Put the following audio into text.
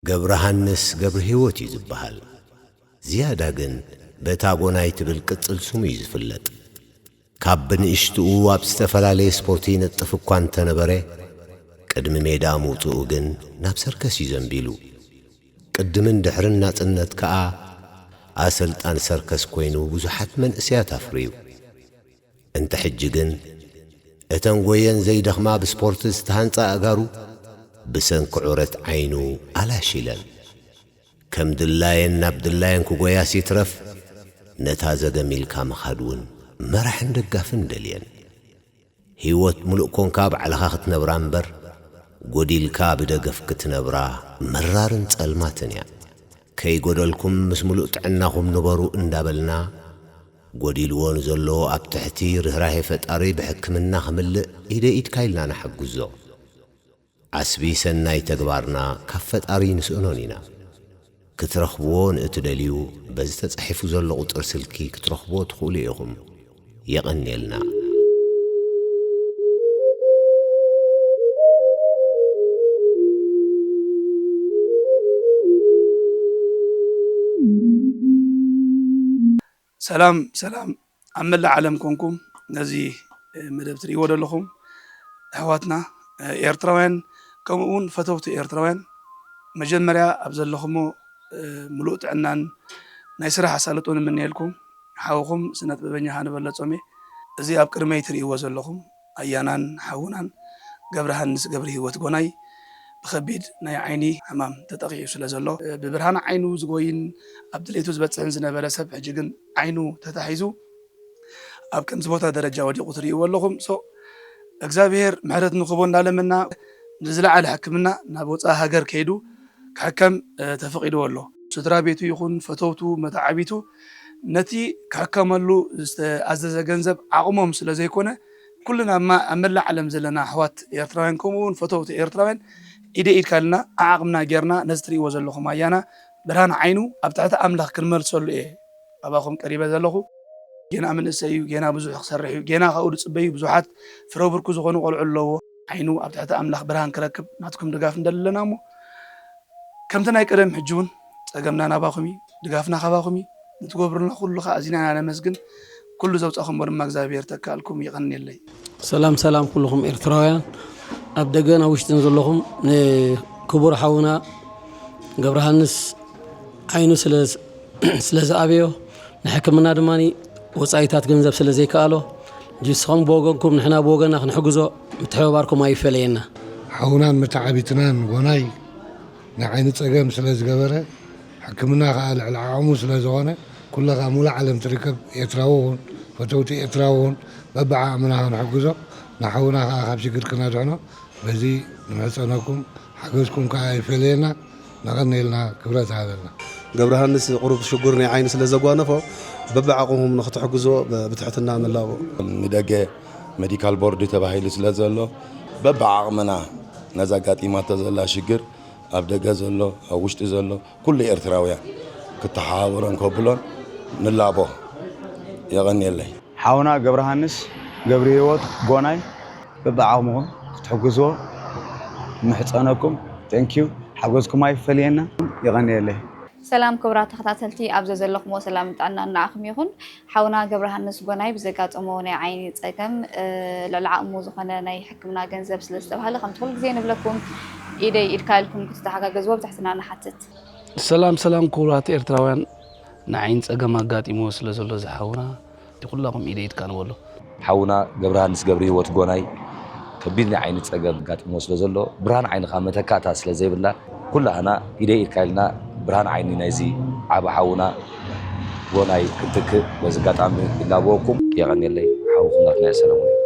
ገብረሃንስ ገብረሂወት እዩ ዝበሃል። ዝያዳ ግን በታ ጎናይ ትብል ቅጽል ስሙ እዩ ዝፍለጥ። ካብ ብንእሽትኡ ኣብ ዝተፈላለየ ስፖርቲ ይነጥፍ እኳ እንተነበረ፣ ቅድሚ ሜዳ ምውጽኡ ግን ናብ ሰርከስ እዩ ዘንቢሉ። ቅድምን ድሕርን ናጽነት ከኣ ኣሰልጣን ሰርከስ ኮይኑ ብዙሓት መንእሰያት ኣፍርዩ። እንተ ሕጂ ግን እተን ጎየን ዘይደኽማ ብስፖርት ዝተሃንጻ ኣእጋሩ ብሰንኪ ዑረት ዓይኑ ኣላሽ ኢለን። ከም ድላየን ናብ ድላየን ክጎያስ ይትረፍ፣ ነታ ዘገም ኢልካ ምኻድ እውን መራሕን ደጋፍን ደልየን። ህይወት ምሉእ ኮንካ ባዕልኻ ክትነብራ እምበር፣ ጎዲልካ ብደገፍ ክትነብራ መራርን ጸልማትን እያ። ከይጎደልኩም ምስ ምሉእ ጥዕናኹም ንበሩ እንዳበልና፣ ጎዲልዎ ንዘሎ ኣብ ትሕቲ ርህራሄ ፈጣሪ ብሕክምና ክምልእ ኢደ ኢድካ ኢልና ንሓግዞ። ዓስቢ ሰናይ ተግባርና ካብ ፈጣሪ ንስእኖን ኢና። ክትረኽብዎ ንእትደልዩ፣ በዚ ተጻሒፉ ዘሎ ቁጽሪ ስልኪ ክትረኽብዎ ትኽእሉ ኢኹም። የቐንየልና። ሰላም ሰላም፣ ኣብ መላእ ዓለም ኮንኩም ነዚ መደብ ትርእይዎ ዘለኹም ኣሕዋትና ኤርትራውያን፣ ከምኡ እውን ፈተውቲ ኤርትራውያን፣ መጀመርያ ኣብ ዘለኹሞ ምሉእ ጥዕናን ናይ ስራሕ ኣሳልጦን እምነየልኩም። ሓውኹም ስነ ጥበበኛ ሃንበለ ጾሜ። እዚ ኣብ ቅድመይ ትርእይዎ ዘለኹም ኣያናን ሓውናን ገብረሃንስ ገብረሂወት ጎናይ ብኸቢድ ናይ ዓይኒ ሕማም ተጠቒዑ ስለ ዘሎ፣ ብብርሃን ዓይኑ ዝጎይን ኣብ ድሌቱ ዝበጽሕን ዝነበረ ሰብ፣ ሕጂ ግን ዓይኑ ተታሒዙ ኣብ ከምዚ ቦታ ደረጃ ወዲቑ ትርእይዎ ኣለኹም። ሶ እግዚኣብሔር ምሕረት ንክቦ እንዳለመና፣ ንዝለዓለ ሕክምና ናብ ወፃኢ ሃገር ከይዱ ክሕከም ተፈቒድዎ ኣሎ። ስድራ ቤቱ ይኹን ፈተውቱ፣ መተዓቢቱ ነቲ ክሕከመሉ ዝተኣዘዘ ገንዘብ ዓቕሞም ስለ ዘይኮነ፣ ኩልና ኣብ መላእ ዓለም ዘለና ኣሕዋት ኤርትራውያን፣ ከምኡ እውን ፈተውቲ ኤርትራውያን ኢደ ኢድካ ኢልና ዓዓቕምና ጌርና ነዚ ትርእይዎ ዘለኹም ኣያና ብርሃን ዓይኑ ኣብ ትሕቲ ኣምላኽ ክንመልሰሉ እየ ኣባኹም ቀሪበ ዘለኹ። ጌና መንእሰይ እዩ፣ ጌና ብዙሕ ክሰርሕ እዩ፣ ጌና ካብኡ ዝጽበዩ ብዙሓት ፍረ ብርኩ ዝኾኑ ቆልዑ ኣለዎ። ዓይኑ ኣብ ትሕቲ ኣምላኽ ብርሃን ክረክብ ናትኩም ድጋፍ እንደለና እሞ፣ ከምቲ ናይ ቀደም ሕጂ እውን ጸገምና ናባኹም እዩ፣ ድጋፍና ካባኹም እዩ። ንትገብሩልና ኩሉ ከዓ ኣዚና ኢና ነመስግን። ኩሉ ዘውጻኹምዎ ድማ እግዚኣብሔር ተካልኩም። ይቐንየለይ። ሰላም ሰላም ኩልኹም ኤርትራውያን ኣብ ደገን ኣብ ውሽጥን ዘለኹም፣ ንክቡር ሓውና ገብረሃንስ ዓይኑ ስለ ዝኣበዮ፣ ንሕክምና ድማ ወፃኢታት ገንዘብ ስለ ዘይከኣሎ፣ ንስኹም ብወገንኩም ንሕና ብወገና ክንሕግዞ ምትሕብባርኩም ኣይፈለየና። ሓውናን መተዓቢትናን ጎናይ ናይ ዓይኒ ፀገም ስለ ዝገበረ፣ ሕክምና ከዓ ልዕሊ ዓቕሙ ስለ ዝኾነ፣ ኩሉ ከዓ ሙሉእ ዓለም ትርከብ ኤርትራዊ እውን ፈተውቲ ኤርትራዊ እውን በብዓቕምና ክንሕግዞ፣ ንሓውና ከዓ ካብ ሽግር ክነድሕኖ በዚ ንምሕፀነኩም። ሓገዝኩም ከዓ ኣይፈለየና። ነቐንየልና። ክብረት ሃበልና። ገብረሃንስ ቁሩብ ሽጉር ናይ ዓይኒ ስለ ዘጓነፎ፣ በብዓቕምኹም ንክትሕግዝዎ ብትሕትና ንላቦ። ንደገ ሜዲካል ቦርድ ተባሂሉ ስለ ዘሎ፣ በብዓቕምና ነዛ ኣጋጢማቶ ዘላ ሽግር ኣብ ደገ ዘሎ ኣብ ውሽጢ ዘሎ ኩሉ ኤርትራውያን ክተሓባበሮን ከብሎን ንላቦ። የቐንየለይ። ሓውና ገብረሃንስ ገብረሂወት ጎናይ በብዓቕምኹም ክትሕግዝዎ ንምሕጸነኩም። Thank you። ሓገዝኩም ኣይፈለየና። የቐንየለይ። ሰላም ክቡራት ተኸታተልቲ፣ ኣብ ዘዘለኹምዎ ሰላምን ጥዕናን ንዓኹም ይኹን። ሓውና ገብረሃንስ ጎናይ ብዘጋጠሞ ናይ ዓይኒ ጸገም ልዕሊ ዓቕሙ ዝኾነ ናይ ሕክምና ገንዘብ ስለ ዝተባህለ፣ ከምቲ ኩሉ ግዜ ንብለኩም፣ ኢደይ ኢድካ ኢልኩም ክትተሓጋገዝዎ ብትሕትና ንሓትት። ሰላም ሰላም ክቡራት ኤርትራውያን፣ ንዓይኒ ጸገም ኣጋጢምዎ ስለ ዘሎ ዝሓውና፣ እቲ ኩላኹም ኢደ ኢድካ ንበሎ። ሓውና ገብረሃንስ ገብረሂወት ጎናይ ከቢድ ናይ ዓይኒ ጸገም ኣጋጢምዎ ስለ ዘሎ፣ ብርሃን ዓይንኻ መተካእታ ስለ ዘይብላ፣ ኩላህና ኢደ ኢድካ ኢልና ብርሃን ዓይኒ ናይዚ ዓቢ ሓውና ጎናይ ክንትክእ በዚ ኣጋጣሚ ይላበወኩም። የቐንየለይ። ሓውኹም ናትና ሰለሙን እዩ።